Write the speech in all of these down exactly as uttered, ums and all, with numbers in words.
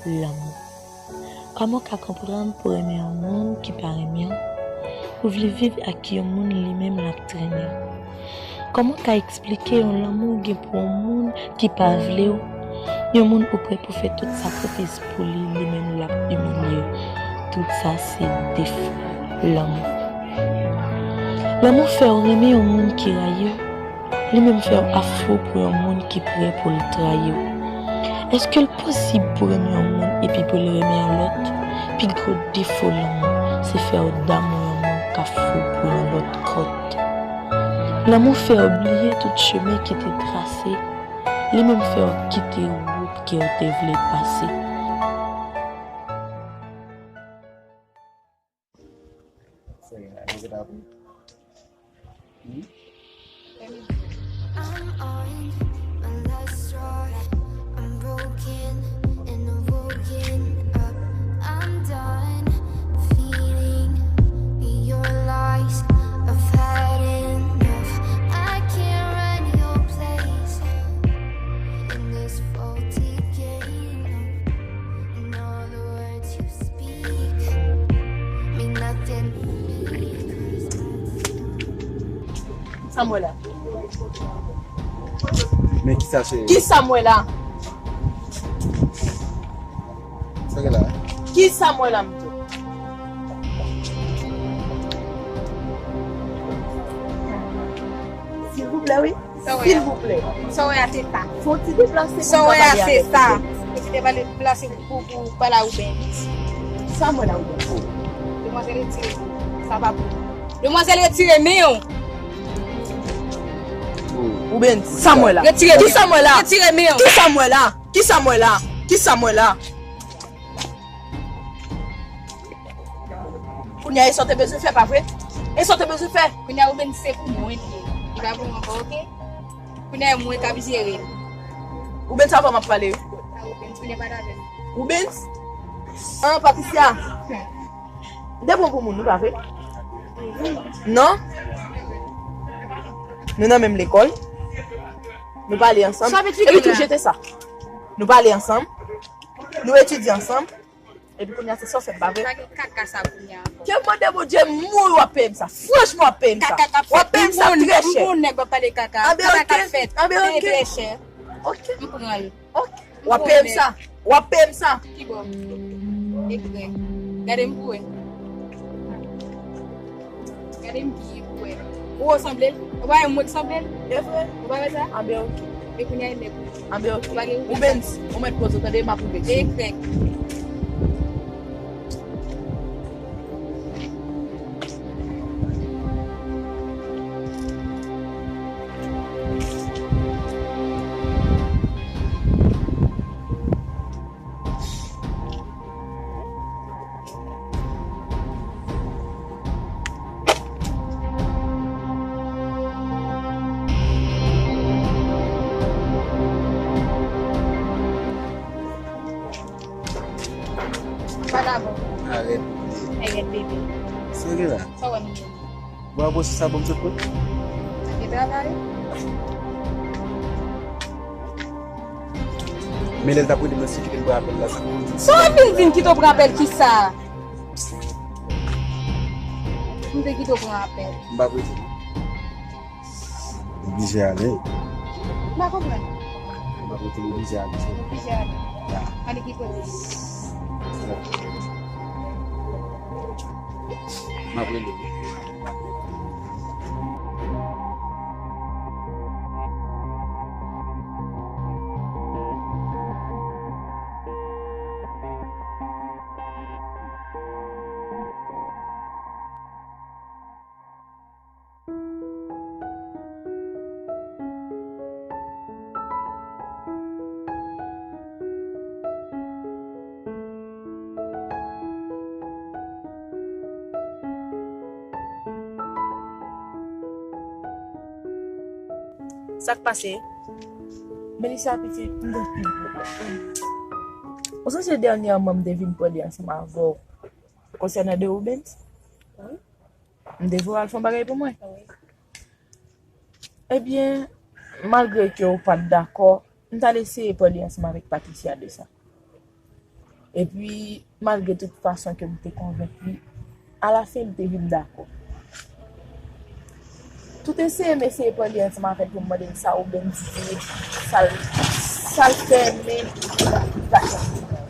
lanmou. Kòman w ka konprann pou renmen yon moun ki pa renmen w? Ou vle viv ak yon moun li menm l ap trennen w? Kòman w ka eksplike yon lanmou w gen pou yon moun ki pa vle w? Yon moun ou prè pou fè tout sakrifis pou li, li menm l ap imilye w. Tout sa se defo lanmou. Lanmou fè w renmen yon moun ki rayi w. Li menm fè w afou pou yon moun ki prè pou l trayi w. Èske l posib pou renmen yon moun epi pou l renmen yon lòt? Pi gwo defo lanmou, se fè w damou yon moun k ap fou pou yon lòt kòt. Lanmou fè w bliye tout chemen ki te trase, li menm fè w kite wout ke w te vle pase. Sè, ann gade apre. Hmm? I'm on my last straw. I'm broken and woken up. I'm done feeding your lies. I've had enough. I can't run your place in this faulty game. And all the words you speak mean nothing to me. Sa m wè la? Men kisa cheri? Kisa m wè la? Sa gen la? Kisa m wè la m di w? Silvouplè wi. Silvouplè. Sa w wè a se sa. Fon ti deplase. Sa w wè a se sa. Ou ti deplase pou pou pale a Rubens. Sa m wè la Rubens? Demwazèl retire. Sa pa pou. Demwazèl retire men w. Rubens, sa m wè la? Retire men w. Kisa m wè la? Retire men w. Kisa m wè la? Kisa m wè la? Kisa m wè la? Kounye a e sa w te bezwen fè, pa vre? E sa w te bezwen fè? Kounye a Rubens se pou mwen li ye. Li pa pou mwen ankò, oke? Kounye a mwen k ap jere l. Rubens, avè w m ap pale. A Rubens, kounye a pa t avè m. Rubens? An, Patricia. M te pran pou moun, nou pa vre? Non? Nou nan menm lekòl. Nou pale ansanm. Epi tou jete sa. Nou pale ansanm. Nou etidye ansanm. Epi kounye a se sa w fè m, pa vre? Pa gen kaka sa kounye a ankò. Ke m mande Bondye mouri w ap peye m sa. Franchman w ap peye m sa. Kaka k ap W ap fèt. peye m sa Yon trè bon chè. Yon nèg w ap pale kaka. Anben Kaka k ap oke. fèt. Anben Peye oke. Trè chè. Oke. M pran l. Oke. W ap peye m sa. W ap peye m sa. Ki bò? Ekrè. Gade m pou wè. Gade m byen pou wè. Ou sanble l? Ou pa wè mwen k sanble l? E vre. Ou pa wè sa? Anben oke. E kounye a e nèg ou. Anben oke. Ou pa gen Ou Bens, ou mèt poze w tande m ap rive sou. Ekrè. Vagabon. Arèt. Arèt bebe. Sa gen la? Sa w wè m gen? Bravo, se sa bon m sot kote? Mwen gen travay. Men lè l t ap rele mwen, se kite m pran apèl la, sa pou di. Sa w vin di m kite w pran apèl kisa? M te kite w pran apèl. M p ap rete. M oblije ale. M pa konprann. M p ap rete, m oblije ale. Ou oblije ale. Ale ki kote? M ap rele. Sa k pase? Melissa pitit, m gen pil pwoblèm. Ou sonje dènyèman m te vin pale ansanm avè w konsènan de Rubens? M te voye w al fè yon bagay pou mwen. Ebyen, malgre ke w pa t dakò, m t al eseye pale ansanm avèk Patricia de sa. Epi, malgre tout fason ke m te konvenk li, alafen, m te vin dakò. Tout eseye m eseye pale ansanm avè l pou m mande l sa Obenn di, sa l, sa l fè, men li pa janm di non.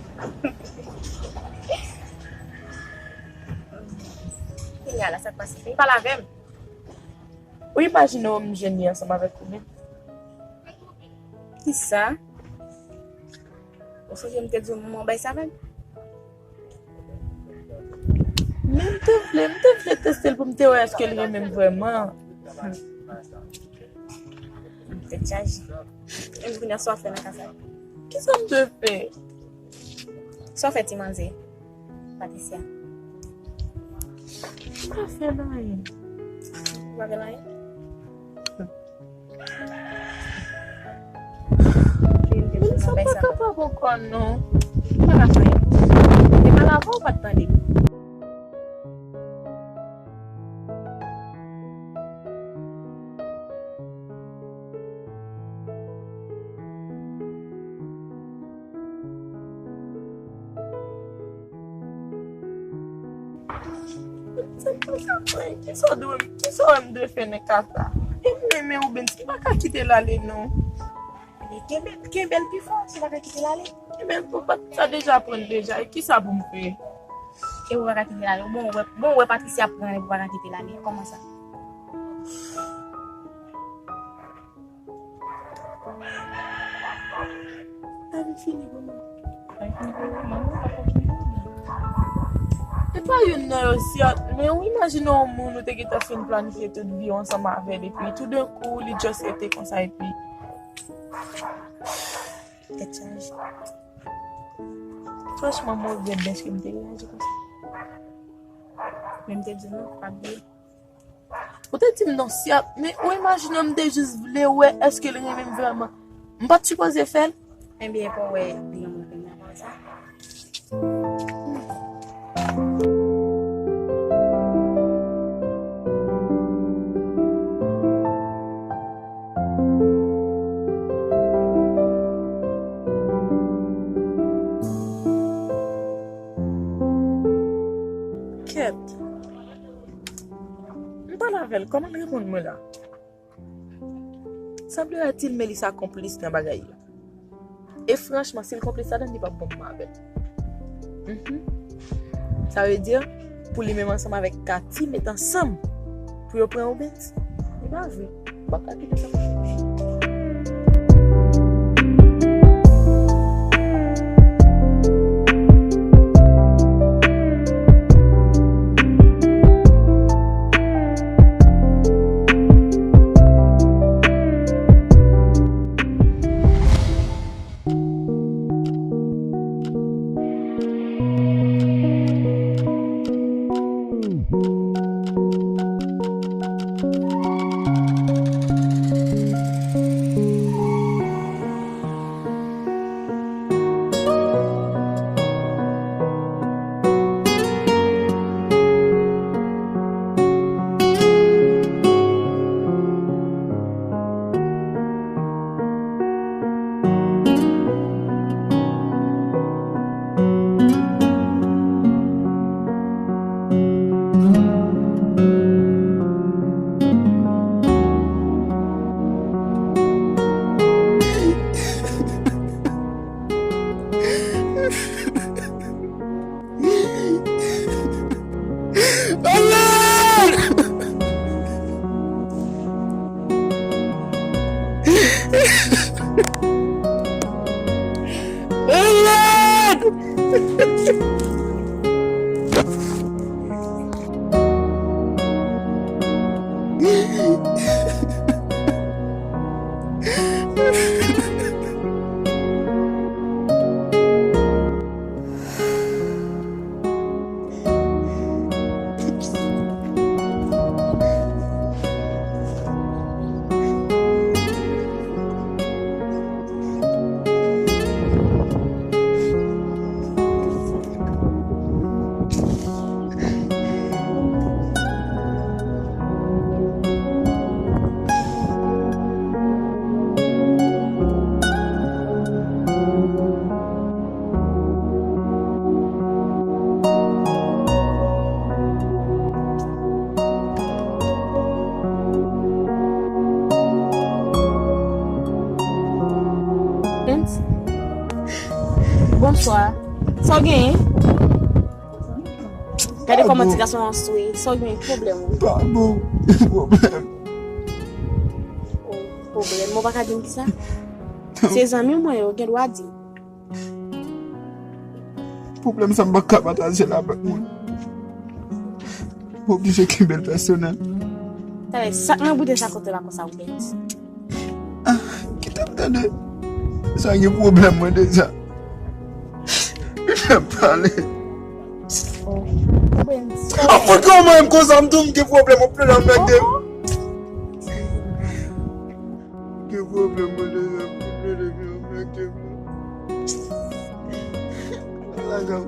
Kounye a la, sa k pase? Vin pale avè m. Ou imajine w m jwenn li ansanm avèk Obenn? Kisa? Ou sonje m te di w m bay sa avè l? Men m te vle, m te vle teste l pou m te wè èske l renmen m vrèman. Tèt chaje. E kounye a sa w ap fè nan kay sa? Kisa m dwe fè? Sa w fè ti manzè, Patricia? M pa fè l anyen. Ou pa fè l anyen? Melissa pa kapab ankò non. Ou pa ka fè anyen. Te pale avè w, ou pa t tande. Sa k pase avè mwen? Kisa w dwe, kisa w wè m dwe fè nan ka sa? E m renmen Obenn, m pa ka kite l ale non. Kenbe, kenbe l pi fò, si w pa ka kite l ale. Ebyen, ou pa t sa deja pran l deja, e kisa pou m fè? E ou pa ka kite l ale. Bon, ou wè, bon, ou wè Patricia pran l, ou pa ka kite l ale. Kòman sa? Lavi fini pou mwen. Lavi fini pou mwen, manman, papa fini pou mwen. E pa youn nan yo, si a, men ou imajine yon moun ou te gentan fin planifye tout vi w ansanm avè l, epi toudenkou, li just rete konsa, epi tèt chaje. Franchman, mwen regrèt dèske m te reyaji konsa. Men m te di w non, pa bliye. Ou te di m non, si ap, men ou imajine m te jis vle wè èske l renmen m vrèman. M pa t sipoze fè l. Ebyen, pou w wè li yon moun renmen konsa. Kèt. M pale avè l, kòman l reponn mwen la? Sanbleratil Melissa konplis nan bagay yo. E franchman, si l konplis ladan l, li p ap bon pou mwen avè l. Mhm. Sa vle di, pou li menm ansanm avèk Katy met ansanm pou yo pran Obens. E pa vre. M p ap ka kite sa konsa. Bonswa. Sa w genyen? Gade kòman ti gason an swe. Sa w genyen? Pwoblèm ou? Pa bon. Pwoblèm. Oh, pwoblèm. Ou pa ka di m kisa? Se zanmi w mwen yo, gen dwa di m. Pwoblèm sa m pa ka pataje l avèk moun. M oblije kenbe l pèsonèl. Talè, sa k nan boutèy sa kote la konsa, Wilens? Ah, kite m tande. Sa gen pwoblèm mwen deja. Li fè m pale. Oh, Wilens. An fout kòman m konsa m tou m gen pwoblèm, ou plede anmède m. Gen pwoblèm mwen deja, m plede vin anmède m. Ala gad.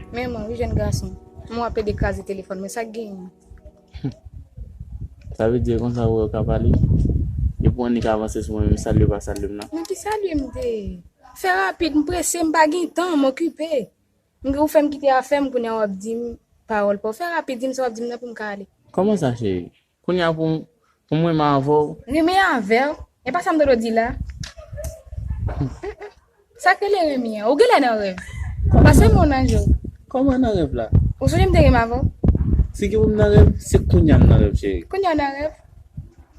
Men mwen, wi, jèn gason. Mwen ap plede kraze telefòn mwen, sa k genyen? Sa vle di konsa ou wè yo ka pale? Depi w annik avanse sou mwen, menm salye w pa salye m nan. Nan ki salye m te? Fè rapid, m prese, m pa gen tan, m okipe. M, ou fè m kite afè m, kounye a w ap di m pawòl pa w. Fè rapid, di m sa w ap di m nan pou m ka ale. Kòman sa, cheri? Kounye a pou, pou m renmen avè w? Renmen avè w? E pa sa m t ap di la. Sa k rele renmen an? Ou genlè nan rèv. Pase m yon nan je w. Kòman nan rèv la? Ou sonje m te renmen avè w? Si gen pou m nan rèv, se kounye a m nan rèv, cheri. Kounye a w nan rèv?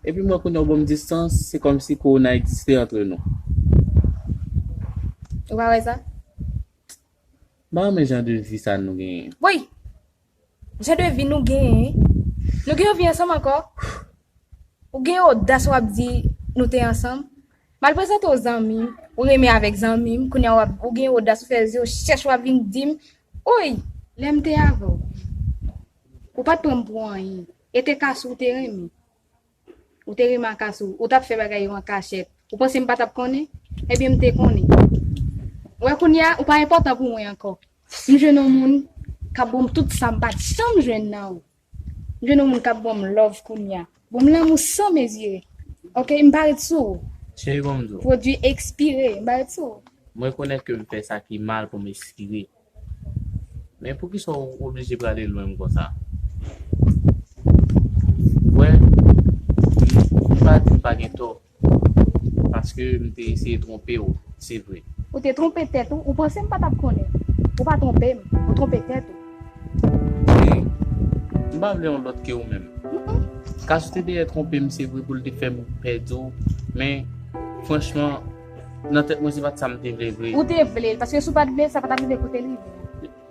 Epi m wè kounye a w ban m distans, se kòmsi kowona egziste antre nou. Ou pa wè sa? M pa renmen jan de vi sa nou genyen. Woy! Jan de vi nou genyen? Nou gen yon vi ansanm ankò? Ou gen odas w ap di nou te ansanm? M al prezante w zanmi m, ou renmen avèk zanmi m, kounye a w ap, ou gen odas ou fè zye w chèch w ap vin di m, woy! Lè m te avè w, ou pa t pran m pou anyen. E te kas ou te renmen. Ou te renmen ak kas ou, ou t ap fè bagay yo an kachèt. Ou panse m pa t ap konnen? Ebyen, m te konnen. Ou wè kounye a, ou pa enpòtan pou mwen ankò. M jwenn yon moun k ap ban m tout sa m pa t janm jwenn nan ou. M jwenn yon moun k ap ban m love kounye a. Ban m lanmou san mezire. Oke, m pa ret sou ou. Cheri, ban m di w. Pwodui ekspire, m pa ret sou ou. M rekonèt ke m fè sa ki mal pou m espire. Men poukisa w oblije prale lwen m konsa? Wè, m pa di m pa gen tò, paske m te eseye twonpe w, se vre. Ou te twonpe tèt ou, ou panse m pa t ap konnen. Ou pa twonpe m, ou twonpe tèt ou. Cheri, m pa vle yon lòt ke ou menm. Mm-mm. Kas ou te dèyè twonpe m, se vre, pou l te fè m pèdi w, men franchman, nan tèt mwen, se pa t sa m te vle vre. Ou te vle l, paske si w pa t vle l, sa pa t ap rive kote l rive.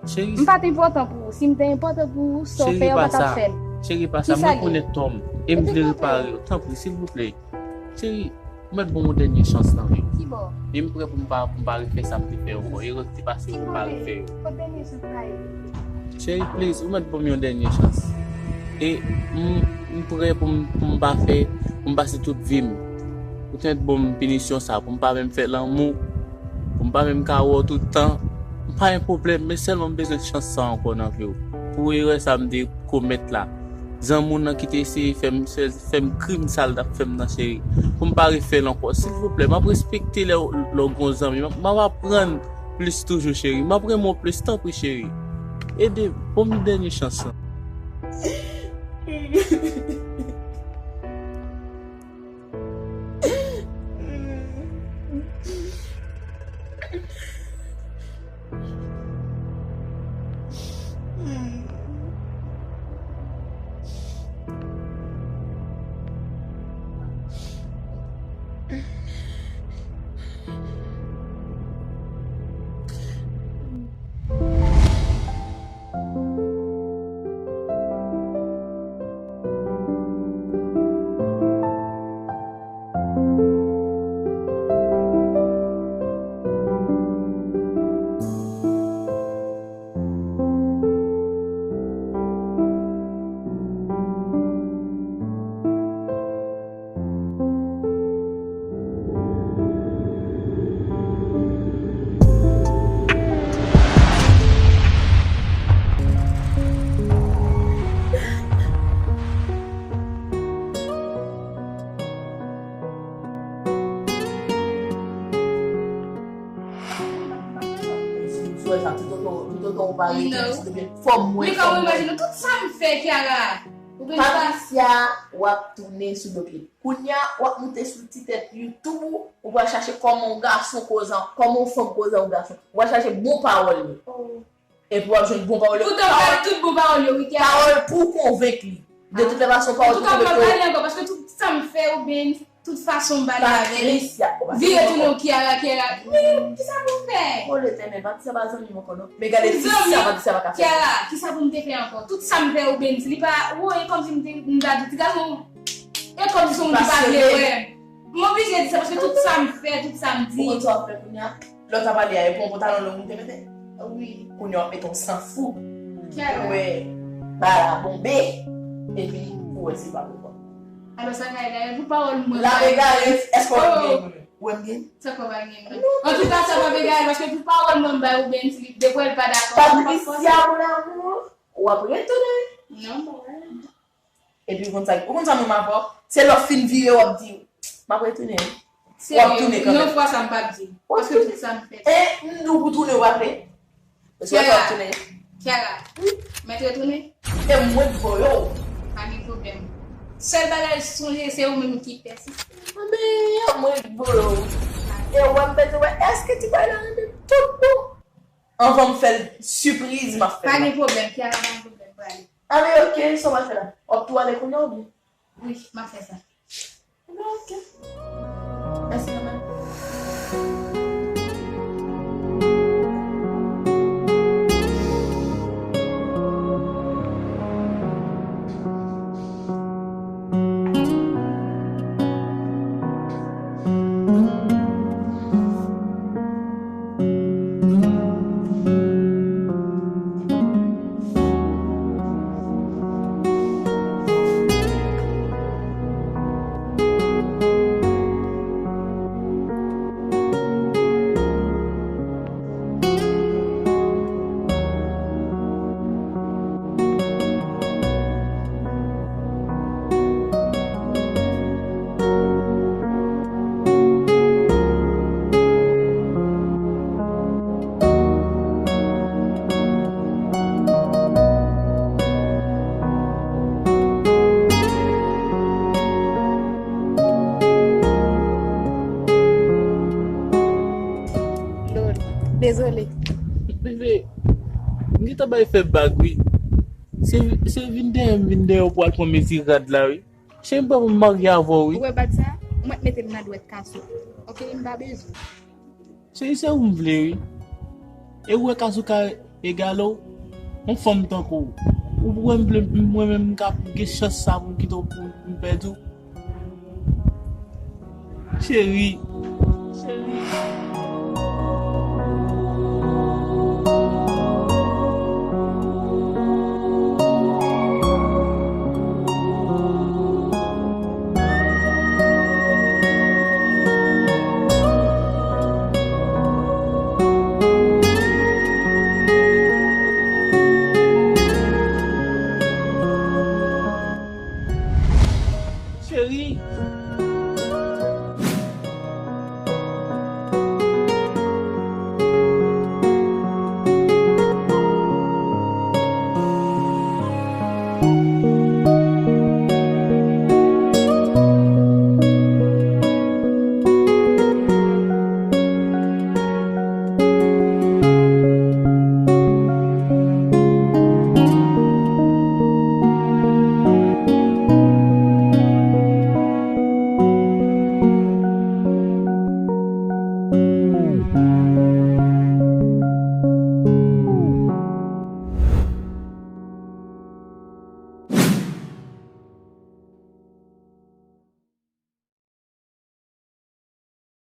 Cheri, m pa t enpòtan pou ou. Si m te enpòtan pou ou, sa w fè a, ou pa t ap fè l. Cheri, pa sa. Mwen konnen tò m, e m vle repare w. Tanpri, silvouplè. Cheri, ou mèt ban m yon dènye chans nan vi w. Ki bò? E m prè pou m pa, pou m pa refè sa m te fè w ankò. Erè ki te pase yo, pou m pa refè yo. Kot dènye chans la ye? Cheri, please, ou mèt ban m yon dènye chans. E m, m prè pou m, pou m pa fè, pou m pase tout vi m. Ou te mèt ban m pinisyon sa, pou m pa menm fè lanmou, pou m pa menm ka wè w tout tan. M pa gen pwoblèm, men sèlman m bezwen chans sa ankò nan vi w. Pou erè sa m te komèt la. Zanmi w nan ki te eseye fè m, fè, fè m krim sa l t ap fè m nan, cheri. Pou m pa refè l ankò. Silvouplè, m ap respekte lè w, lè w gen yon zanmi. M ap, m ap aprann plis toujou, cheri. M ap renmen w plis, tanpri, cheri. Ede m, ban m dènye chans lan. Fò m wè. Men kòman w imajine tout sa m fè, Kiara? Ou bezwen pa Patricia, w ap tounen sou do pye. Kounye a, w ap moute sou ti tèt YouTube ou, ou pral chache kòman yon gason koze, kòman yon fanm koze yon gason. Ou pral chache bon pawòl yo. Oh. Epi w ap jwenn bon pawòl yo. Poutan w pale tout bon pawòl yo, wi, Kiara. Pawòl pou w konvenk li. De tout lè fason, pawòl pou w konvenk yo. Antouka, m p ap pale ankò, paske tout sa m fè, oubyen tout fason m pale avè l. Patricia, vire tounen w, Kiara, Kiara. Men, kisa pou m fè? O Letènèl, Patricia pa zanmi m ankò, non. Men gade, Patricia, Patricia pa ka fè. Kiara, kisa pou m te fè ankò? Tout sa m fè, oubyen li pa, woy, e kòmsi m te, m ta di, ti gason, e kòmsi se yon moun ki pa vle wè m. M oblije di sa, paske tout sa m fè, tout sa m di. Ou konn sa w ap fè kounye a? Lè w t ap pale a, e pa yon pantalon long ou te mete? Wi. Kounye a w ap mete yon san fou. Kiara. Ou wè, bala bonbe. Epi, ou wè se pa pou kò. Alò, sa ka egare pou pawòl mwen. L ap egare, èske w ap gen? Ou wè m gen? Sa kò pa gen. Antouka, sa p ap egare, paske pou pawòl mwen bay ou, Bentley, depi w pa dakò, Patricia, mon amour, w ap retounen. Non, m pa pral. Epi ou konn sa, ou konn sa menm avè w? Se lè w fin vire, w ap di, "M ap retounen." W ap tounen kanmenm. Serye, yon fwa sa m p ap di. W ap tounen. Paske tout sa m fè. E, m di w pou tounen, w ap vle? Paske w ap tounen. Kiara, Kiara, mèt retounen? E mwen k voye w. Pa gen pwoblèm. Sèl bagay, sonje, se ou menm ki pèsiste. Men, mwen k voye w. E w ap mèt wè, èske ti bagay la renmen m tout bon? Anvan m fè l sipriz, m ap fè l. Pa gen pwoblèm, Kiara, pa gen pwoblèm, prale. A, men oke, sa w pral fè la? W ap tou ale kounye a oubyen? Wi, m ap fè sa. Ebyen, oke. Mèsi, manman. Lord, dezole. Bebe, m gentan bay fè bag, wi. Se, se vin dèyè m, vin dèyè w pou al pran mezi rad la, wi. Cheri, m prè pou m marye avè w, wi. Ou wè bag sa? Ou mèt mete l nan dwèt Kasou. Oke, m pa bezwen. Cheri, se ou m vle, wi. E ou wè Kasou ka egale w? Yon fanm tankou w. Ou wè m vle, mwen menm m ka gen chans sa pou m kite w pou m pèdi w? Cheri,